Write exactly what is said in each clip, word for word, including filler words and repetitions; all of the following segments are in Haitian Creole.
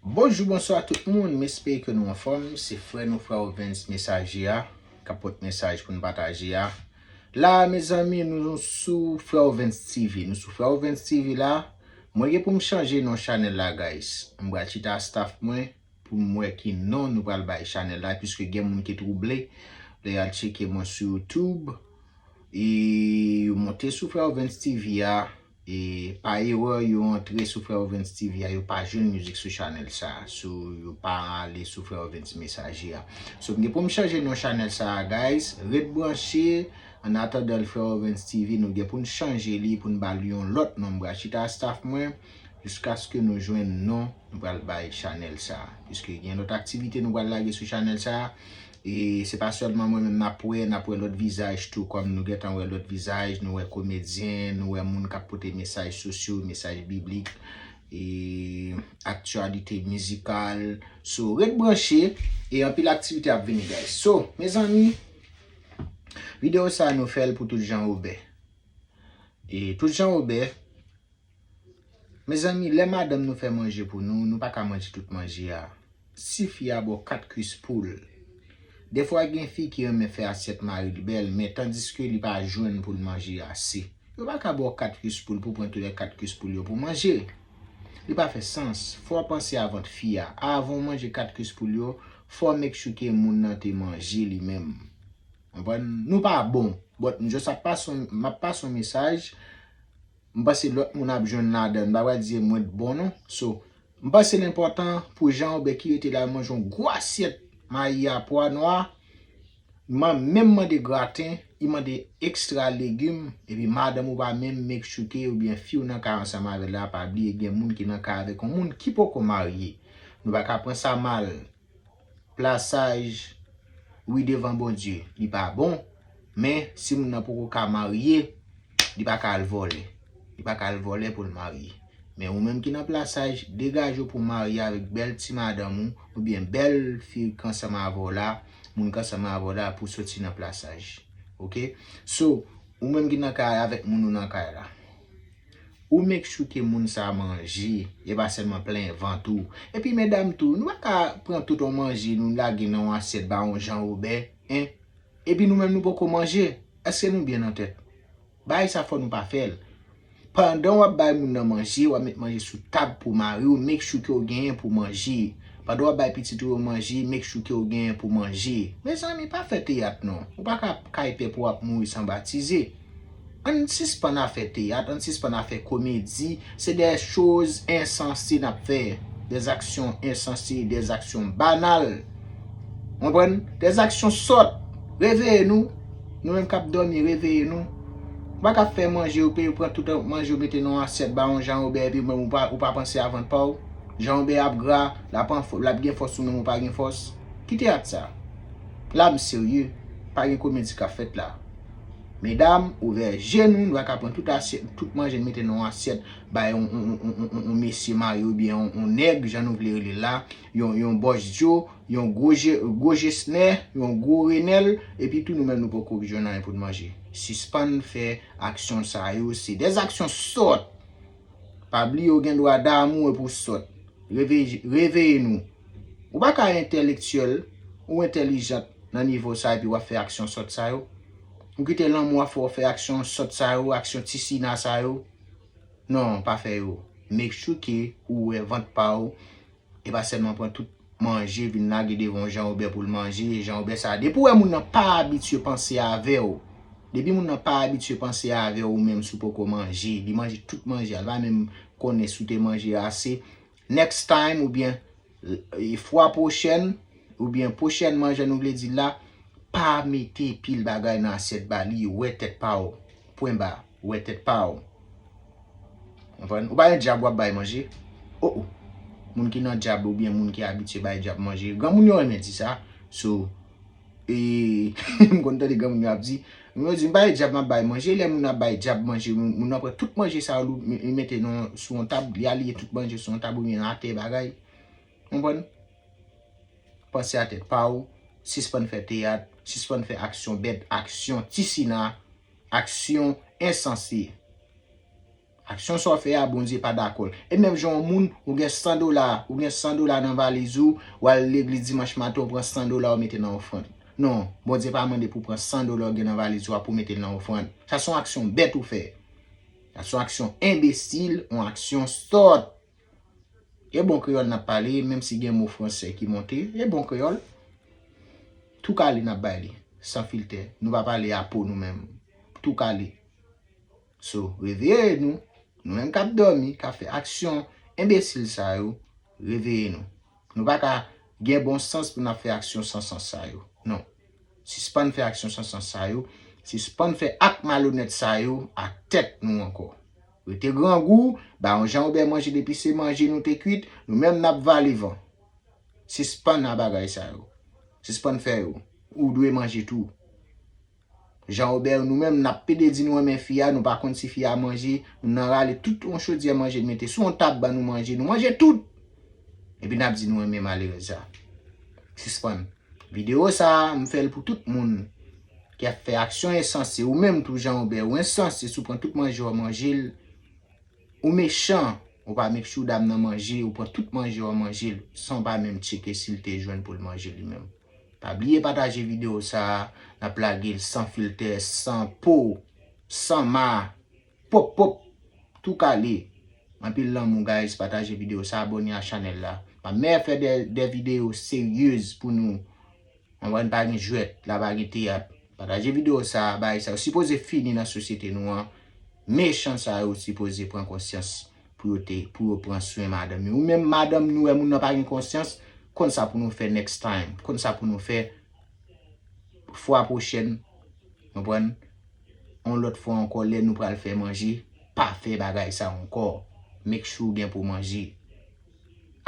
Bonjou, bonswa tout moun, m espere ke nou anfòm. Se frè nou, frè Ovens Mesaje a, k ap pote mesaj pou n pataje a. La, mezanmi, nou sou frè Ovens T V. Nou sou frè Ovens T V la. Mwen gen pou m chanje non chanèl la, guys. M pral chita staff mwen pou m wè ki non nou pral bay chanèl la, piske gen moun ki twouble lè y al tcheke mwen sou YouTube. E yo monte sou frè Ovens T V a. E pa erè, yo antre sou frè Ovens T V a, yo pa jwenn mizik sou chanèl sa a. So, yo pa ale sou frè Ovens Mesaje a. So, m gen pou m chanje non chanèl sa a, guys. Ret branche, an atandan frè Ovens T V, nou gen pou n chanje li, pou n ba l yon lòt non. M pral chita a staff mwen, jiskaske nou jwenn non nou pral bay chanèl sa a. Piske gen lòt aktivite nou pral lage sou chanèl sa a. E se pa sèlman mwen menm n ap wè, n ap wè lòt vizaj tou, kòm nou gentan wè lòt vizaj, nou wè komedyen, nou wè moun k ap pote mesaj sosyo, mesaj biblik, e aktyalite mizikal. So, ret branche, e anpil aktivite ap vini, guys. So, mezanmi, videyo sa a nou fè l pou tout Jan Wobè. E tout Jan Wobè, mezanmi, lè madanm nou fè manje pou nou, nou pa ka manje tout manje a. Si fi a ba w kat kwis poul. Dèfwa gen fi ki renmen fè asyèt mari l bèl, men tandiske li pa jwenn pou l manje ase. Yo pa ka ba w kat kwis poul pou pran tout lè kat kwis poul yo pou manje. Li pa fè sans. Fò w panse a vant fi a. Avan w manje kat kwis poul yo, fò w make sure ke moun nan te manje li menm. Konprann? Nou pa bon. But m just ap pase yon, m ap pase yon mesaj. M panse lòt moun ap jwenn ladan. M pa pral di mwen t bon non. So, m panse l enpòtan pou Jan Wobè ki rete la manje yon gwo asyèt mayi a pwa nwa. Man, menm mande graten, li mande ekstra legim, epi madanm ou pa menm make sure ke oubyen fi w nan kay ansanm avè l la, pa bliye gen moun ki nan kay avèk yon moun ki poko marye. Nou pa ka pran sa mal. Plasaj, wi, devan Bondye, li pa bon, men si moun nan poko ka marye, li pa ka al vòlè. Li pa ka al vòlè pou l marye. Men ou menm ki nan plasaj, degaje w pou w marye avèk bèl ti madanm ou, oubyen bèl fi k ansanm avè w la, moun k ansanm avè w la pou soti nan plasaj. Oke? So, ou menm ki nan kay avèk moun ou nan kay la. Ou make sure ke moun sa a manje, e pa sèlman plen vant ou. Epi medam tou, nou pa ka pran tout yon manje nou lage nan yon asyèt ba yon Jan Wobè, en. Epi nou menm nou poko manje. Èske nou byen nan tèt? Bagay sa fò nou pa fè l. Pandan w ap bay moun nan manje, w ap met manje sou tab pou mari w, make sure ke w genyen pou manje. Pandan w ap bay pitit ou yo manje, make sure ke w genyen pou manje. Mezanmi, pa fè teyat non. Ou pa ka kay pèp ou ap mouri san batize. Ann sispann afè teyat, ann sispann afè komedi. Se des choses insensées n ap fè. Des actions insensées, des actions banales. Konprann? Des actions sòt. Reveye nou. Nou menm k ap dòmi, reveye nou. Ou pa ka fè manje, ou pe pran tout manje, ou mete nan yon asyèt ba yon Jan Wobè, epi ou menm ou pa, ou pa panse a vant pa w. Jan Wobè ap gra, l ap an fò-, l ap gen fòs, ou menm ou pa gen fòs. Ki teyat sa? La m serye. Pa gen komedi k ap fèt la. Medam, ouvè je nou, nou pa ka pran tout asyèt, tout manje n mete nan yon asyèt, bay yon, yon, yon, yon, yon, yon mesye marye oubyen yon, yon nèg, jan nou vle rele l la, yon, yon bòs djo, yon gwo je-, gwo jesnè, yon gwo renèl, epi tou nou menm nou poko jwenn anyen pou n manje. Sispann fè aksyon sa yo, se des actions sòt. Pa bliye w gen dwa damou epi w sòt. Reveye, reveye nou. Ou pa ka entèlektyèl, ou entèlijant nan nivo sa epi w ap fè aksyon sòt sa yo. Ou kite lanmou ap fè w fè aksyon sòt sa yo, aksyon ti sina sa yo. Non, pa fè yo. Make sure ke ou wè vant pa w. E pa sèlman pran tout manje vin lage devan w, Jan Wobè pou l manje, Jan Wobè sa. Depi w wè moun nan pa abitye panse avè w, depi moun nan pa abitye panse avè w, ou menm si w poko manje, li manje tout manje a, li pa menm konnen si w te manje ase. Next time oubyen, e, fwa pwochèn, oubyen pwochènman, jan nou vle di l la, pa mete pil bagay nan asyèt ba li, wè tèt pa w. Pwen ba, wè tèt pa w. Konprann? Ou pa gen dyab w ap bay manje. O, o. Moun ki nan dyab oubyen moun ki abitye bay dyab manje. Granmoun yo renmen di sa. So, e, m konn tande granmoun yo ap di, moun yo di, "M pa gen dyab m ap bay manje." Lè moun ap bay dyab manje, moun, moun nan pran tout manje sa yo, li, li mete nan, sou yon tab, li aliye tout manje sou yon tab oubyen atè bagay. Konprann? Panse a tèt pa w, sispann fè teyat, sispann fè aksyon bèt, aksyon ti sina, aksyon ensanse. Aksyon sa w fè a, Bondye pa dakò l. E menm jan yon moun, ou gen san dola, ou gen san dola nan valiz ou, w al legliz dimanch maten, ou pran san dola, ou mete nan ofrann. Non, Bondye pa mande pou w pran san dola w gen nan valiz ou a pou w mete l nan ofrann. Sa se yon aksyon bèt ou fè. Sa se yon aksyon enbesil, yon aksyon sòt. E bon kreyòl n ap pale, menm si gen mo franse ki monte, e bon kreyòl. Tou kale n ap bay li, san filtè. Nou pa pale a po nou menm. Tou kale. So, reveye nou. Nou menm k ap dòmi, k ap fè aksyon enbesil sa yo, reveye nou. Nou pa ka gen bon sans pou n ap fè aksyon san sans sa yo. Non. Sispann fè aksyon san sans sa yo. Sispann fè ak malonèt sa yo ak tèt nou ankò. Rete grangou, ba yon Jan Wobè manje depi se manje nou te kwit, nou menm n ap vale van. Sispann a bagay sa yo. Sispann fè yo. Ou dwe manje tou. Jan Wobè, nou menm n ap pede di nou renmen fi a, nou pa konn si fi a manje, nou nan rale tout yon chodyè manje n mete sou yon tab ban nou manje, nou manje tout. Epi n ap di nou renmen malerèz la. Sispann. Videyo sa a, m fè l pou tout moun ki ap fè aksyon ensanse. Ou menm tou Jan Wobè, ou ensanse si w pran tout manje w manje l. Ou mechan, ou pa make sure dam nan manje, ou pran tout manje w manje l, san w pa menm tcheke si l te jwenn pou l manje li menm. Pa bliye pataje videyo sa a, n ap lage l san filtè, san po, san ma, pop pop, tou kale. Anpil lanmou guys, pataje videyo sa, abòne a chanèl la. M ap mèt fè de, de videyo seryez pou nou. Konprann, pa gen jwèt, la pa gen teyat. Pataje videyo sa, bagay sa yo sipoze fini nan sosyete nou an. Mechan sa yo sipoze pran konsyans pou yo te, pou yo pran swen madanm yo. Ou menm madanm nou wè moun nan pa gen konsyans, konn sa pou nou fè next time. Konn sa pou nou fè fwa pwochèn. Konprann? Yon lòt fwa ankò, lè nou pral fè manje, pa fè bagay sa ankò. Make sure w gen pou manje.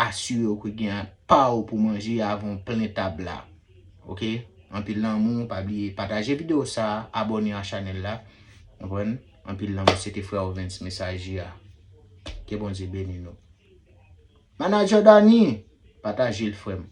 Asire w ke gen pa w pou manje avan w plen tab la. Oke? Anpil lanmou, pa bliye pataje videyo sa, abòne a chanèl la. Konprann? Anpil lanmou, se te frè Ovens Mesaje a. Ke Bondye beni nou. Manager Dani, pataje l frè m.